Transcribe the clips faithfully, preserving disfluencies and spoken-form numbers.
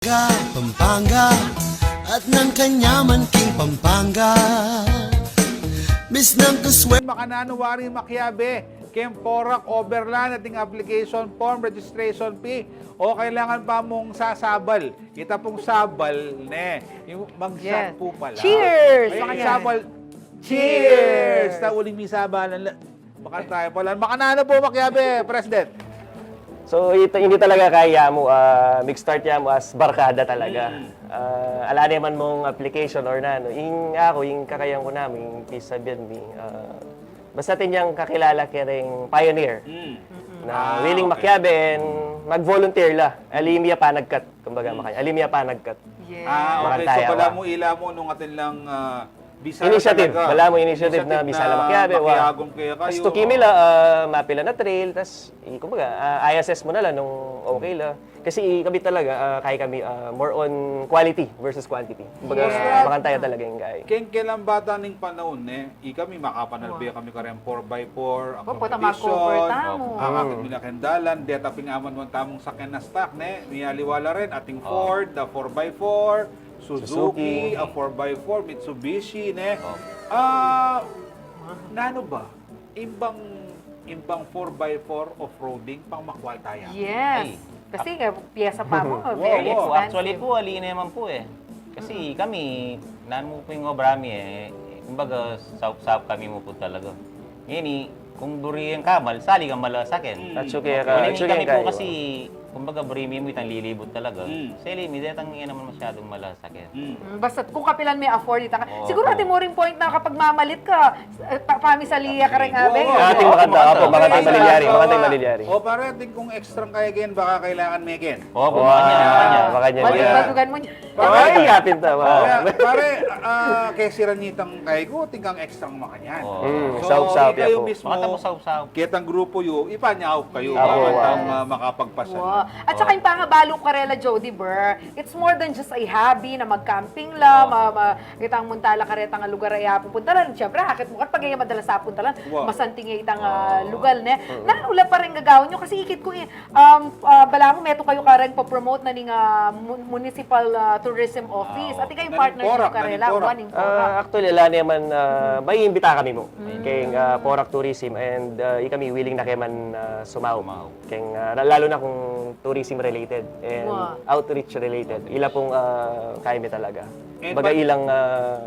Pampanga, Pampanga, at nang kanyaman king Pampanga. Miss ng kuswe- Makananu wari makiabe keng Porac Overland at ing application form, registration fee, o kailangan pa mung sasabal? Ita pung sabal, ne? Yung mag-shot Yes. po pala. Cheers! Ay, Makanyan. Sabal. Cheers! Cheers! Ta uling mi sabalan la-, Makan tayo pala. Makananu po makiabe, President? So, ito, hindi talaga kaya mu, ah, mag-start ya mu as barkada talaga. Mm. Ah, ala naman mung application or nanu. Ing aku, ing kakayan ku namu, ing pisabian mi, ah, basta atin yang kakilala kareng pioneer Mm. na Ah, willing okay. makiabe and mag-volunteer la. Ali mi ya panagkat, kumbaga, Mm. makanya. Ali mi ya panagkat. Yes. Ah, okay. So, Makantaya bala wa. mu, ila mu nung atin lang, ah, Bisa Initiative. talaga. Bala mu initiative na Initiative bisa na la makiabe, wa. makiagum kaya Tas kayo, tuki mi oh. la, ah, mapila na trail, tas, i-, kumbaga, ah, i-assess mu na la nung okay la. Kasi i-, kami talaga, ah, kaya kami, ah, more on quality versus quantity. Kumbaga, Yes. makantaya talaga ing kaya. Keng kelang bata ning panaun, ne, ikami makapanalbe Wow. kami kareng four by four, a Opo, tama, competition, cover tamu. ang Mm. atin mi na keng dalan, deta pin aman wan tamung sakyan na stock, ne, miyaliwa la rin, ating Oh. Ford, a four by four, Suzuki, Suzuki. a four by four, Mitsubishi, ne? Oh. Ah, nanu ba? Imbang, imbang four by four off-roading, pang makwal taya. Yes. Ay. Kasi nga, piyesa pa mo, Wow, very Hindi po, expensive. actually po, ali naman po eh. Kasi Mm. kami, nanu mu po ing obra mi eh, kumbaga, saup-saup kami mu po talaga. Ngeni, kung buri yang kamal, sali ka mala saken. Mm. Atsu kaya ka, Ngeni atsu kami kaya po kayo. kasi, kumbaga, buri mi mu itang lilibut talaga. Mm. Seli mi, detang yan naman masyadong mala saken. Mm. Mm, basta kung kapilan me afford, ita ka. Oo. Siguro atin mu ring point na kapag mamalit ka, eh, pa-, pamisali ya ka rin, Oo, abe. oo, Ating oo, makanta, oo, apo, makanta. makanta yung malilyari, Oo, makanta yung oo. malilyari. O, pare, atin kung extra kaya ken, baka kailangan me ken. Opo, Wow, makanya, makanya. makanya. Balik, Makanya. balugan mu niya. Pare, Ay, yapin ta, wow. Kaya, pare, ah, kesiran nitang kaya ku, tingkang extra makanyan. Oo. Mm, So, saup-saup ikayo ya po. mismo, Makanta mo saup-saup. ketang grupo yu, ipanyaop kayo, Apo, para wow. tang, ah, makapagpasyal. Wow. At saka Oo. yung pangabalu karela, Jody Burr, it's more than just a hobby na mag-camping la, Oo. ma-, ma-, kitang munta la karetang lugar a apupuntalan. Siyempre, akit mu kat pag madalas apuntalan, Wow. masanting ya itang, ah, Oo. lugal, ne? Mm. Nanu la pa rin gagawan yu kasi ikit ku, eh, um, ah, balamu metung kayu kareng pa-promote na ning, ah, mu-, municipal, ah, tourism office. Ah, At ikayung partnership karela, Porac, Porac. One in Porac. Ah, actually, ala naman, ah, Mm. maiimbita kami mu. Mm. Keng, ah, Porac Tourism and, ah, ikami willing na kaya man, ah, sumaup. Sumaup. Keng, ah, la-, lalo na kung tourism related and Wow. outreach related. Ila pung, ah, kaya mi talaga. Eh, Baga pa- ilang, ah,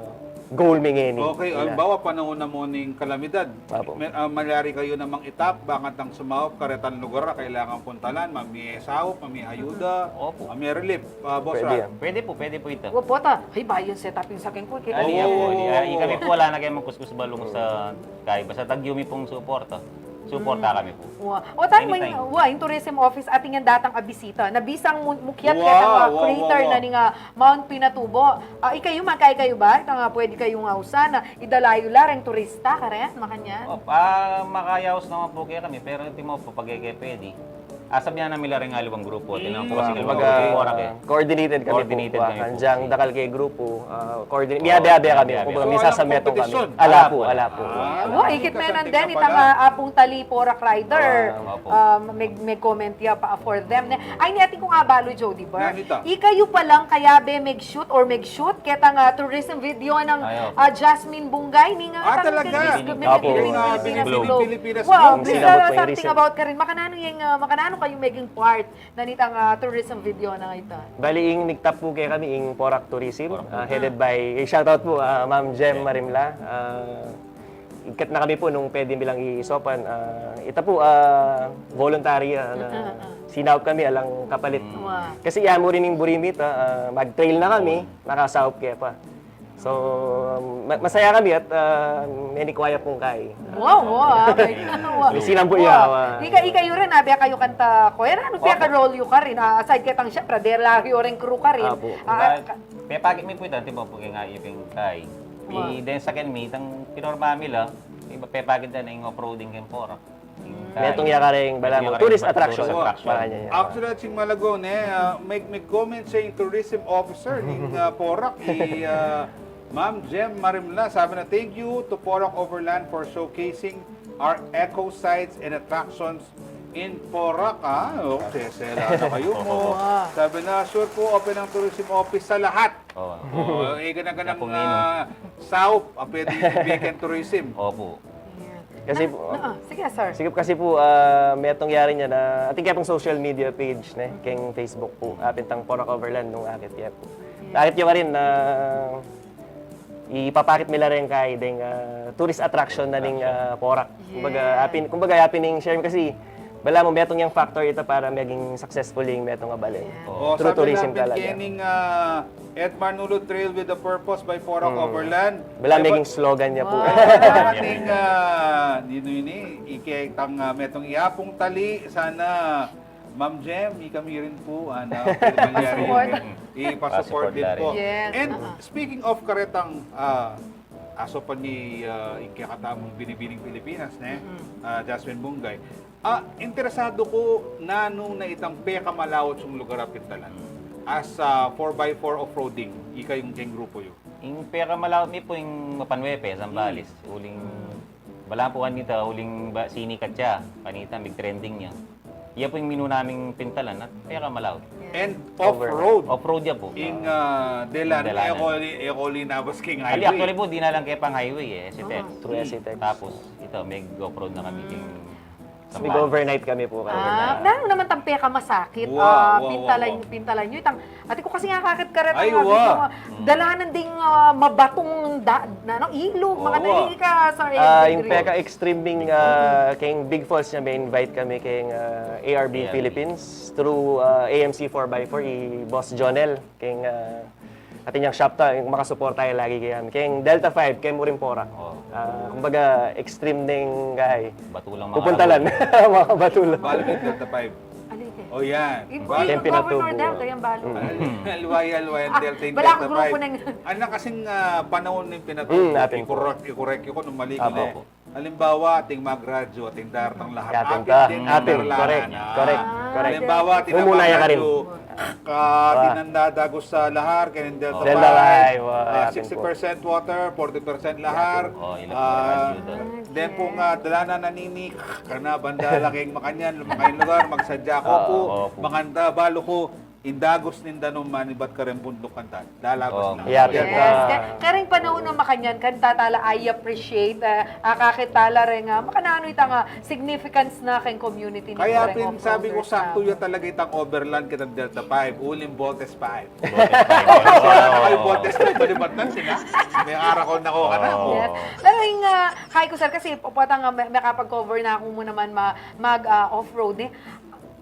goal mi ngeni. Okay, Ila. halimbawa, panahon na mu ning kalamidad. Apo. May, ah, malyari kayu namang itap, bakantang sumaup, karetang lugar a kailangan puntalan, mamie saup, mamie ayuda, Opo. mamie relief, ah, Boss Pwede Rat. yan. Pwede po, pwede po ito. Wa, pota. Ay, bayan set up yung sakin ku, eh. Ano yan po? Oo. Di, ah, kami po, wala na kayong magkuskus balong sa kay. Basta tagyu mi pong suporta. Suporta Mm. kami po. Wa. O, tayo mo yung, Anytime. wa, yung tourism office, atin yan datang abisita. Nabisang mu-, mukyat Wa, kaya tang, ah, wa, wa, crater wa. na ning, ah, Mount Pinatubo. Ah, ikayu, makay kayu ba? Ita nga, pwede kayung ausan na idala yu la reng turista, karen, makanyan. Oh, ah, makayaus naman po kaya kami, pero di mo po pag-eke pwede. Asab niya na mila ring aliwang grupo, di naman po Mm. kasi Wow, kami kumbaga, grupo, oras eh. coordinated kami po. Coordinated kami po. Kanjang dakal kay grupo, ah, coordinate. Oo, Biya-biya kami. biya-biya. Kumbaga, So, misa sa alang metong kami. kompetisyon? Ala Ala po, po. ala po. Ah, Wa, ikit me nandyan, ikasang itang, ah, apung tali Porac Rider. Ah, opo. Ah, may, may comment ya pa for them. Ne? Ay, ni atin kung abalu, Jody Burr. Nani ta? Ikayu pa lang kaya be mag-shoot or mag-shoot ketang, ah, tourism video nang, Ay, opo. ah, Jasmine Bungay, ning, ah, Ah, talaga? Miss Opo. Pilipinas Pilipinas Globe. Globe. Pilipinas Wow, Globe. Please, Sinabot ah, po yung something recent. about ka rin. Makananu yang, ah, makananu kayu maging part na nitang, ah, tourism video na ita? Bali, ing nagtap po kaya kami, ing Porac Tourism, Porac ah, Tourism. headed by, eh, shoutout po, ah, Ma'am Jem Jem. Marimla. Ah, ikat na kami po nung pwede nilang iisopan. Ah, ita po, ah, voluntary, ah, na Ah, ah, ah. sinaup kami, alang kapalit. Mm. Wow. Kasi iya mo rin yung buri mi ta, ah, mag-trail na kami, Oo. nakasaup kaya pa. So, ma-, masaya kami at, ah, menikwaya pung kai. Wow, wow, ah, may, wow. May sinambu Wow. yawa. Ika, ika yu rin, abi kayu kanta ko. Era, ano Opo. piyaka-role yu ka rin? Ah, aside ketang, syempre, dela yu rin crew ka rin. Apo. Ah, Diba, ka- pepakit mi po ita, di ba, po kaya nga iping kai. Wow. I, then second mi, itang pinorma mi la, iba pepakit na yung off-roading kayong Porac. Metung ya kareng bala mo, tourist attraction. Tourist attraction. Makanya ya. Actually, ating Malagao, ne, ah, may, may comment sa yung tourism officer ning, ah, Porac, i, ah, Ma'am Jem Marimla, sabi na, "Thank you to Porac Overland for showcasing our eco sites and attractions In Porac, ah. O, sesela na kayu mu. Sabi na, sure pu, open ang tourism office sa lahat. Oo. O, e, gana-ganang, ah, saup, a pwede yu ibie keng tourism. Opu. Kasi pu, ah, sige, sir. Sige, kasi pu, ah, metung yari niya na, atin kaya pung social media page, ne, keng Facebook pu, apin tang Porac Overland nung akit ya pu. Akit ya pa rin na ipapakit mi la rin kaya deng, ah, tourist attraction na ning, ah, Porac. Kumbaga, apin, kumbaga, apin ning share mi kasi balamu metung yang factor ita para maging successful ing metung a balen. O, through tourism talaga. Kening, ah, Edmar Nulu, Trail with a Purpose by Porac Overland. Balamu maging slogan ya pu. Ay, ating, ah, ninu ini, ike itang, ah, metung yapung tali, sana Ma'am Jem, ikami rin pu, ana, pwede mangyari yun, eh. Ipa-support din pu. Yes, speaking of karetang, ah, aso pa ni, ah, ing kekatamung Binibining Pilipinas, ne? Ah, Jasmine Bungay. Ah, interesadu ku nanu na itang pekamalaut yung lugar a pintalan. As, ah, four by four off-roading, ika yung keng grupo yu. Ing pekamalaut mi pu ing Mapanuebe, Zambales. Uling Balamu pu kanita, uling ba, sinikat ya. Kanita, mig-trending ya. Iya pu ing minuna ming pintalan at pekamalawak. And off-road. Off-road ya pu. Ing, ah, delan, e ko, e ko linabas king highway. Actually pu, di na lang kaya pang highway e, SCTEX. Through SCTEX. Tapos, ita, mig-off-road na kami king Zambales. Mig-overnight kami pu. Ah, nanu naman tang pekamasakit, ah, pintalan, pintalan yu. Itang Ati ku kasi nga kakit karetang video, dalanan ding, ah, mabatung da, na, no, ilug, makadali ka sa, ah, ing peka-extreme ning, ah, keng Big Falls nya, ma-invite kami keng, ah, A R B Philippines through, ah, A M C four by four, i Boss Jonel, keng, ah, atin yang shop ta, ing makasuporta ya lagi kaya keng Delta five, keng Murimporak. Ah, kumbaga, extreme ning kaya pupuntalan. Mga batulan. Balik ing Delta five. Alin, e? O, yan. Ing Governor Del, kayang balu. Alway, alway, ang Delta, ing Delta five. Ala kasing, ah, panahon ning pinatubo, i-correct, i-correct yu ku nung mali ku ne. Alimbawa, ating magradyo, ating daratang lahar. Atin, correct, correct, correct. Alimbawa, ating magradyo, ka, atin dadagus a lahar keng Delta five, ah, sixty percent water, forty percent lahar. Deng pung, ah, dalanan a nini, karna banda la keng makanyan, lumaking lugar, magsadya ku pu, makanta, balu ku, ing dagus ning danum manibat kareng bunduk kanta, lalabas na. Yes, kareng panahon a makanyan, kanta tala, I appreciate, ah, akakit tala reng, ah, makananu itang, ah, significance na keng community. Kaya pin, sabi ku, saktu ya talaga itang overland ketang Delta five, uling Voltes five. Voltes five. Ay, Voltes five, balibat na sila. May arakon na ku ka na. Yes. Pero ing, ah, kaya ku, sir, kasi potang, ah, me-, mekapag-cover na ku mu naman ma-, mag, ah, off-road, e.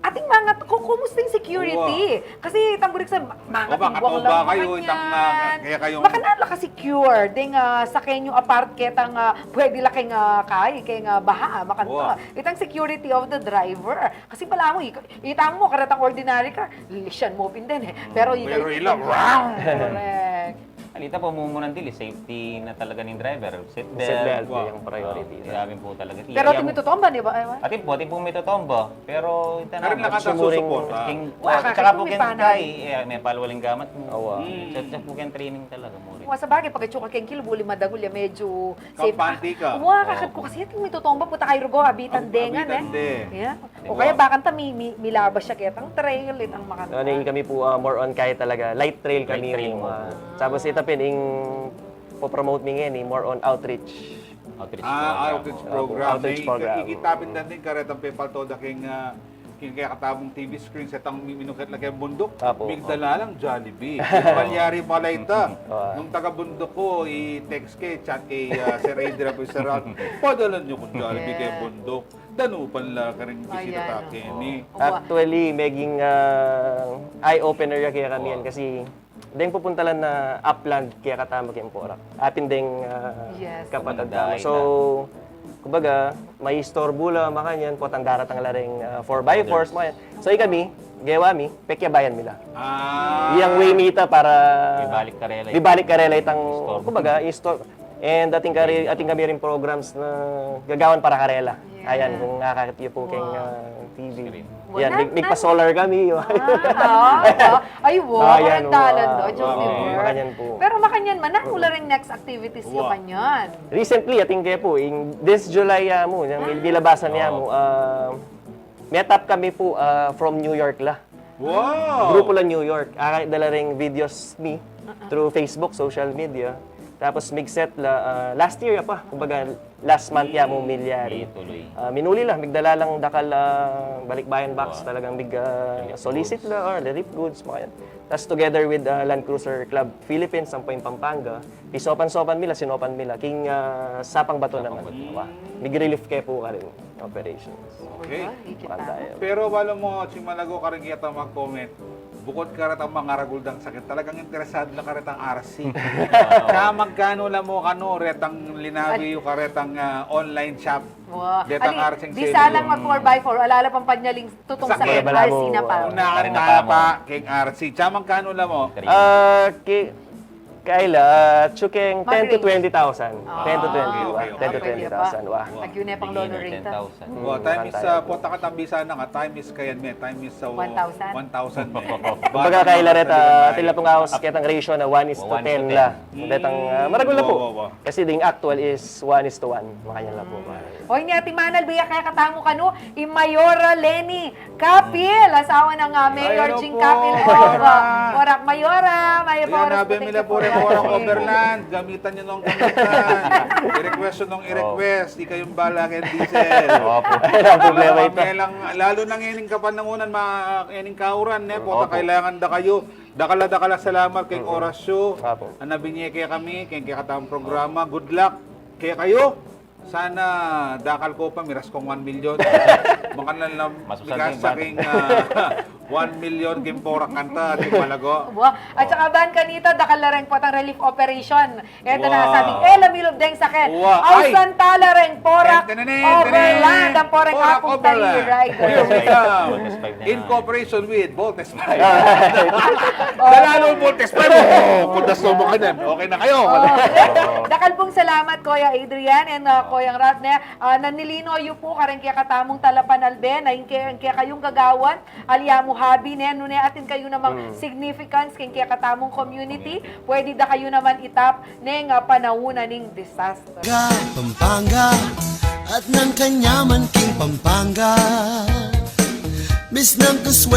Ating mga, ku-, kumusta ing security? Kasi itang burik sa mga tingwang lang, makanyan. Makanyan la ka-secure. Deng, ah, saken yu apart ketang, ah, pwede la keng, ah, kay, keng, ah, baha, makanta. Itang security of the driver. Kasi balamu, i-, itang mu, karetang ordinary car, lisyan mu pin den e. Pero ila, correct. Alita pu, mumunan dili, safety na talaga ning driver. Seat belt, yang priority. Pero atin mitotomba, di ba? Atin pu, atin pu mitotomba. Pero ita na, sumuring. Tsaka pu keng kay, e, mepalwaling gamat mu. Tsaka pu keng training talaga, murin. Wa, sabagay, pag atsu ka keng kilub, uli madagul ya, medyu safe. Kampante ka. Wa, kakit ku kasi atin mitotomba, puta kay rugo, abitan de ngan e. O kaya bakanta mi-, mi-, milabas ya ketang trail, itang makanta. Ano, ikami pu, ah, more on kay talaga, light trail kami pu. Tapos ita pin, ing popromote mi ngeni, more on outreach. Outreach program. Outreach program. Ikita pin dati karetang pepalto da keng, ah, keng kekatamung T V screen, setang mi-, minuket la keng bunduk, migdala lang Jollibee. Palyari pala ita. Nung taga-bunduk ku, i-text ke, chat ke, ah, Sir Adrian Fitzgerald, padalan yu kung Jollibee keng bunduk. Danupan la karing bisita ta keni. Actually, meging, ah, eye-opener ya kekami yan kasi deng pupuntalan na upland kekatamu keng Porac. Atin deng, ah, kapatad tamu. So, kumbaga, maistorbu la, makanyan, potang daratang la ring, ah, four by fours, makanyan. So, ikami, gewa mi, pekyabayan mi la. Iyang way mi ita para ibalik karela itang, kumbaga, istor-, And atin kari, atin kami ring programs na gagawan para karela. Ayan, kung akakit yu pu keng, ah, T V. Yan, mig-, migpa-solar kami. Ay, wa, makanyan pu. Pero makanyan man, nanu la ring next activities yu kanyan? Recently, atin kaya pu, ing this July ya mu, yang milabasan ya mu, ah, Met up kami pu, ah, from New York la. Wow! Grupo la New York. Ah, dala ring videos mi through Facebook, social media. Tapos mig-set la, ah, last year ya pa, kumbaga last month ya mu milyari. Mituloy. Ah, minuli la, migdala lang dakal, ah, balikbayan box, talagang mig, ah, solicit la, or relief goods, mga yan. Tas together with, ah, Land Cruiser Club Philippines, ampo ing Pampanga, pisopan-sopan mi la, sinopan mi la, king, ah, Sapang Bato naman. Mig-relief kaya pu karin operations. Okay. Makanta ya. Pero balu mu, Ching Malago, karing keta mag-comment, bukut karetang mangaragul dang sakit, talagang interesado la karetang R C. Kaya magkanu la mu kanu retang linabi yu karetang, ah, online shop. Wow. Detang Ali, R C ing bisa selling. Lang mag four by four, ala la pang panyaling tutung Sakit. sakit, R C na pa. Una, R C na pa, king R C. Chang magkanu la mu? Ah, ki, kaila, ah, chukeng ten to Mag-range. twenty thousand. Ten to Ah, twenty, okay, wa. okay. Ten to Pwede twenty pa. thousand, wa. Pag yun eh, pang lolo rate. Wa, time is, ah, pota katang bisa na nga, time is kayan me, time is, ah, One thousand? One thousand me. Kumbaga, kaila reta, atin la pung aus, ketang ratio na one is to ten la. Detang, ah, maragul na pu. Wa, wa, wa. Kasi ding actual is one is to one. Makanyan la pu. Hoy, ni Ate Manal, biya kaya katamu kanu, i Mayora Leni Capil, asawa ng, ah, Mayor Ay, hello Jing po, Capil. Mayora. Ora, Mayora, may Yan, nabe mi la po rin po ang overland. Gamitan nyo nung gamitan. I-request nyo nung i-request. Di kayong bala kay diesel. Opo. Ay, ang problema ito. Kami lang, lalo na ngayong kapanangunan, mga ngayong kauran, ne, po, Opo. Kailangan da kayo. Dakala, dakala salamat kay oras yu. Opo. Ang nabinye kay kami, kay, kay katang programa. Good luck kay kayo. Sana dakal ko pa, miras kong one million. Makanan lang Mas bigas usal sa yung king, ah, one million king porak kanta, Ching Malago. Wa. At saka ban kanita, dakal la reng potang relief operation. Eto na, Wow. sabi, eh, lamilub deng sakit. Wow. Ay. Ausan tala reng porak Ten, ten, ten, ten. overland, ang poreng Porak apung overland. tali rider. Here we come. In cooperation with Voltes Five. Dalalo ang Voltes Five. Oh, kung das na makanan, okay na kayo. Dakal pung salamat, Kuya Adrian and, uh, Kuyang Ralph, ne, uh, nanilino yu pu kareng kekatamung talapanalbe na ing ke-, ing kekayung gagawan, ali ya mu habi, ne, nune atin kayu namang significance keng kekatamung community, pwede da kayu naman itap neng, uh, panahun na ning disaster. Pampanga, at nang kanyaman king Pampanga. Miss ng